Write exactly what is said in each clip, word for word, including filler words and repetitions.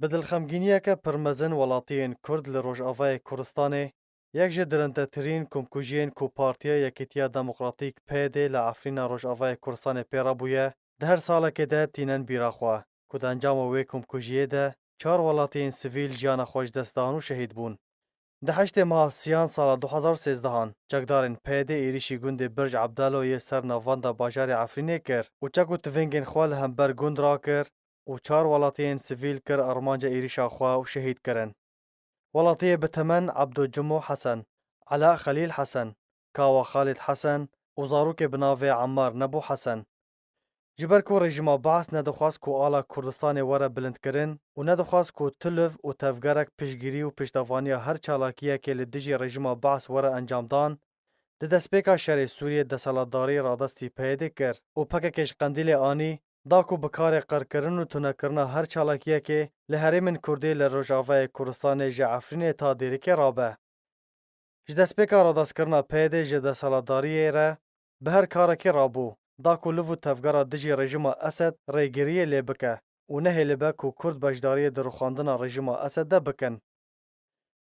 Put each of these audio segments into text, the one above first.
Bi dilxemgîniyeke pir mezin welatiyên Kurd li Rojavayê Kurdistanê yek ji dirindetirîn komkujiyên ku Partiya Yekîtiya Demokratîk P Y D li Efrîna Rojavayê Kurdistanê pê re bûye, di her salekê de tînin bîra xwe ku di encama wê komkujiyê de çar welatiyên sivîl jiyana xwe ji dest dan û şehîd bûn. Di heştê meha siyan sala du hezar û sêzdehan çekdarên P Y D êrîşî gundê Birc Ebdalo yê ser navenda bajarê Efrînê kir û çek û tivingên xwe li hember gund rakir û çar welatiyên sivîl kir armanca êrîşa xwe û şehîd kirin. Welatiyê bi temen Ebdo Cimo Hesen, Ela Xelîl Hesen, Kawa Xalid Hesen û zarokê bi navê Emmar Nebo Hesen. Ji ber ku rejîma Baas nedixwest ku ala Kurdistanê were bilindkirin û nedixwest ku tu liv û tevgerek piştgirî û piştevaniya her çalakiyekê li dijî rejîma Baas were encamdan, di destpêka şerê Sûriyê desthilatdarî radestî P Y D kir û P K K ji qendîlê anî, da ku bi karê qirkirin û tunekirina her çalakiyekê li herêmên Kurdî li Rojavayê Kurdistanê ji Efrînê ta Dêrikê rabe. Ji destpêka radestkirina P Y D ji desthilatdariyê re bi her karekê rabû, da ku liv û tevgera dijî rejîma Esed rêgiriyê lê bike û nehêlibe ku Kurd beşdariyê di rûxandina rejîma Esed de bikin.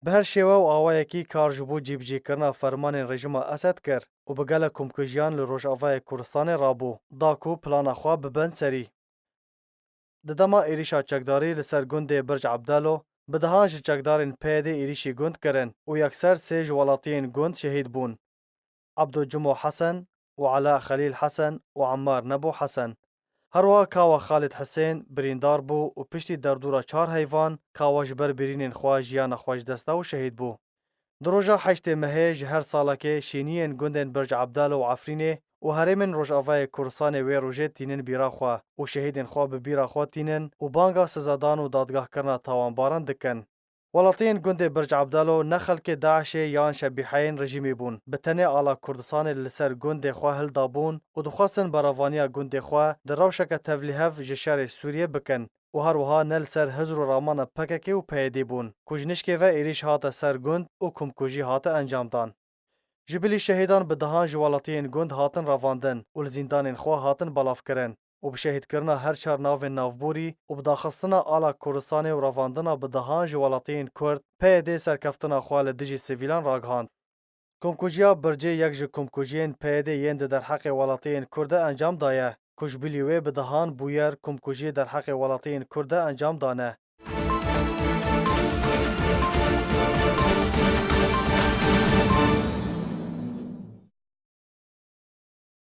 Bi her şêwe û awayekî kar ji bo cîbicîkirina fermanên rejîma Esed kir û bi gelek komkujiyan li Rojavayê Kurdistanê rabû, da ku plana xwe bibin serî. Di dema êrîşa çekdarî li ser gundê Birc Ebdalo, bi dehan ji çekdarên P Y D êrîşî gund kirin û yekser sê ji welatiyên gund şehîd bûn. Ebdo Cimo Hesen û Ela Xelîl Hesen û Emmar Nebo Hesen. Herwiha Kawa Xalid Hisên birîndar bû û piştî derdora çar heyvan Kawa ji ber birînên xwe jiyana xwe ji dest da û şehîd bû. Di roja heştê mehê ji her salekê şêniyên gundên Birc Ebdalo û Efrînê û herêmên Rojavayê Kurdistanê wê rojê tînin bîra xwe û şehîdên xwe bi bîra xwe tînin û banga sizedan û dadgehkirina tawanbaran dikin. Welatiyên gundê Birc Ebdalo ne xelkê DAIŞê yan şebîheyên rejîmê bûn. Bi tenê ala Kurdistanê li ser gundê xwe hildabûn û dixwestin berevaniya gundê xwe di rewşeke tevlîhev ji şerê Sûriyê bikin û her wiha ne li ser hizr û ramana P K K û P Y D bûn ku ji nişkê ve êrîş hate ser gund û komkujî hate encamdan. Ji bilî şehîdan bi dehan ji welatiyên gund hatin revandin û li zîndanên xwe hatin belavkirin û bi şehîdkirina her çar navên navborî û bi daxistina ala Kurdistanê û revandina bi dehan ji welatiyên Kurd, P Y D serkeftina xwe li dijî sivîlan ragihand. Komkujiya Bircê yek ji komkujiyên P Y D yên di derheqê welatiyên Kurd de encam daye, ku ji bilî wê bi dehan bûyer komkujiyê derheqê welatiyên Kurd de encam dane.